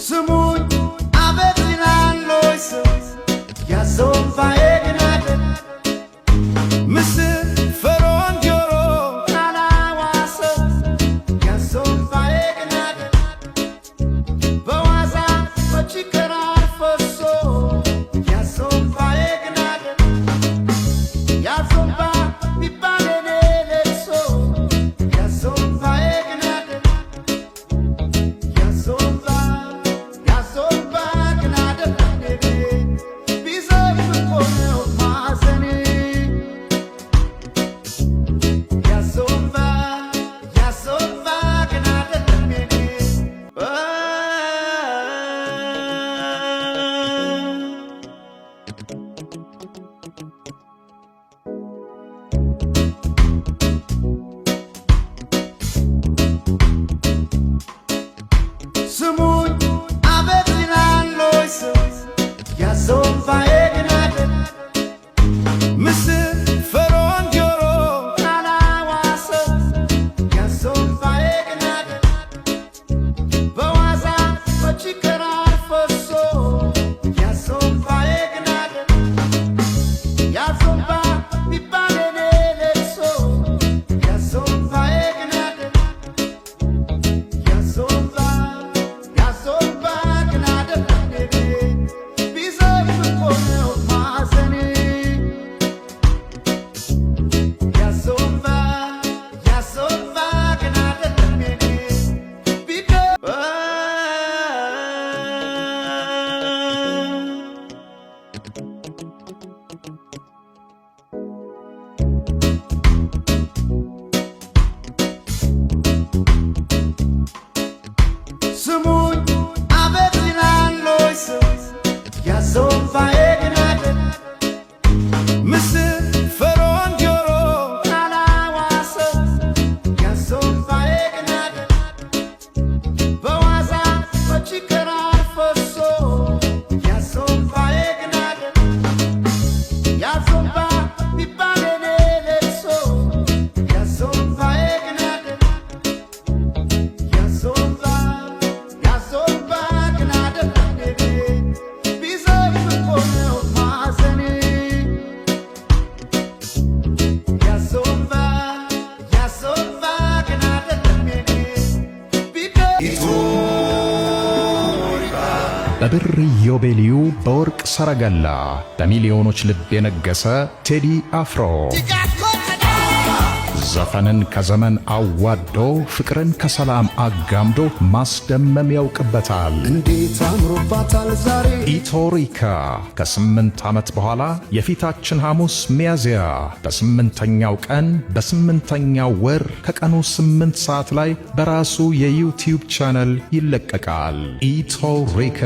ስሙኝ አቤት ይላል ወይ ሰው፣ ያዘው እምባዬ ግን አይደል፣ ምስል ፈርዖን ጆሮ ካላዋሰው፣ ያዘው እምባዬ ግን አይደል፣ በዋዛ መች ይቀራል ፈሶ፣ ያዘው እምባዬ ግን አይደል፣ ያዘው እምባ ቢባል የኔ ለቅሶ፣ ያዘው እምባዬ ግን አይደል፣ ያዘው እምባ፣ ያዘው እምባ ግን አይደለም የኔ፣ ቢዘልም እኮ ነው ማዘኔ። ያዘው እምባ፣ ያዘው እምባ ግን አይደለም የኔ። ስሙኝ አቤት ይላል ወይ ሰው፣ ያዘው እምባዬ ግን አይደል፣ ምስል ፈርዖን ጆሮ ካላዋሰው፣ ያዘው እምባዬ ግን አይደል፣ በዋዛ መች ይቀራል ፈሶ፣ ያዘው እምባዬ ግን አይደል፣ ያዘው እምባ ቢባል የኔ ለቅሶ፣ ያዘው እምባዬ ግን አይደል፣ ያዘው እምባ፣ ያዘው እምባ ግን አይደለም የኔ፣ ቢዘልም እኮ ነው ማዘኔ። ያዘው እምባ፣ ያዘው እምባ ግን አይደለም የኔ። ስሙኝ አቤት ይላል ወይ ሰው፣ ያዘው እምባዬ ግን አይደል፣ ምስል ፈርዖን ጆሮ ካላዋሰው፣ ያዘው እምባዬ ግን አይደል፣ በዋዛ መች ይቀራል ፈሶ፣ ያዘው እምባዬ ግን አይደል፣ ያዘው እምባ ቢባል የኔ ለቅሶ፣ ያዘው እምባዬ ግን አይደል፣ ያዘው እምባ፣ ያዘው እምባ ግን አይደለም የኔ፣ ቢዘልም እኮ ነው ማዘኔ። ያዘው እምባ፣ ያዘው እምባ ግን አይደለም የኔ። በብር ኢዮቤልዩ በወርቅ ሰረገላ በሚሊዮኖች ልብ የነገሰ ቴዲ አፍሮ ዘፈንን ከዘመን አዋዶ ፍቅርን ከሰላም አጋምዶ ማስደመም ያውቅበታል። እንዴት አምሮባታል ዛሬ። ኢቶሪካ ከ8 ዓመት በኋላ የፊታችን ሐሙስ ሚያዝያ በ8ኛው ቀን በ8ኛው ወር ከቀኑ 8 ሰዓት ላይ በራሱ የ YouTube channel ይለቀቃል። ኢቶሪካ።